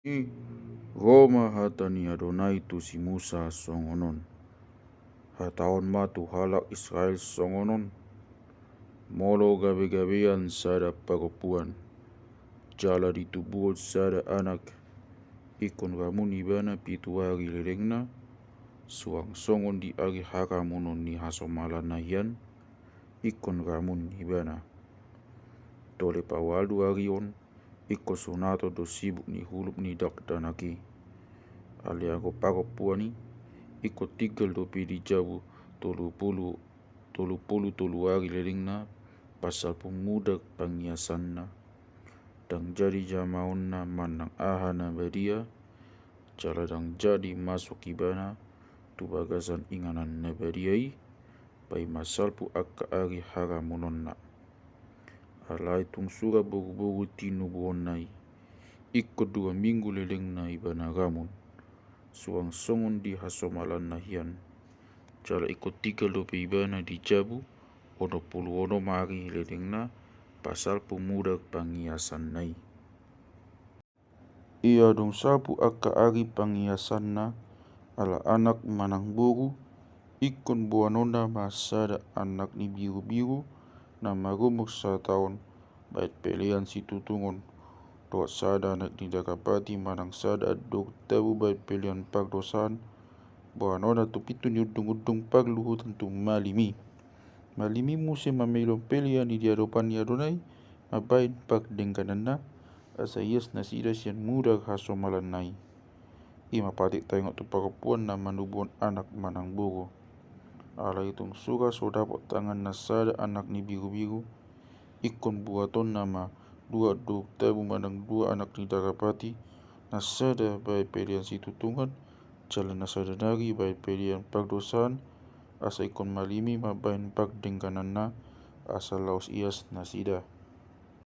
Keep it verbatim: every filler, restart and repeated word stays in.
Ro ma hata ni Adonai tu si Musa songon on: Hatahon ma tu halak Israel songon on: Molo gabegabean sada parompuan, jala ditubuhon sada anak, ingkon ramun ibana pitu ari lelengna, suang songon di ari haramunon ni hasomalanna hian, ingkon ramun ibana. Tole parualdo ari on, ingkon sunaton do sibuk ni hulup ni dakdanak i. Alai anggo parompuan i, ingkon tinggal dope di jabu tolu pulu, tolu pulu tolu ari lelengna, pasalpu muda pangiasanna. Ndang jadi jamaonna manang aha na badia, jala ndang jadi masuk ibana tu bagasan inganan na badia i, paima salpu angka ari haramunonna. Alai tung sura boruboru tinubuonna i, ingkon dua minggu lelengna ibana ramun, suang songon di hasomalanna hian. Jala ingkon tinggal dope ibana di jabu onom pulu onom ari lelengna, pasalpu muda pangiasanna i. Ia dung salpu angka ari pangiasanna, ala anak manang boru, ingkon boanonna ma sada anak ni birubiru, na marumur sataon, bahen pelean situtungon, dohot sada anak ni dagapati manang sada andor tabu bahen pelean pardosaan, boanonna tu pintu ni undungundung parluhutan tu malim i. Malim i muse mamilehon pelean i di adopan ni Adonai, mambahen pardenggananna, asa ias nasida sian muda hasomalanna i. I ma patik taingot tu parompuan na manubuhon anak manang boru. Alai tung sura so dapot tanganna sada anak ni birubiru, ingkon buatonna ma dua andor tabu manang dua anak ni dagapati, na sada bahen pelean situtungon, jala na sada nari bahen pelean pardosaan, asa ingkon malim i mambahen pardenggananna, asa laos ias nasida.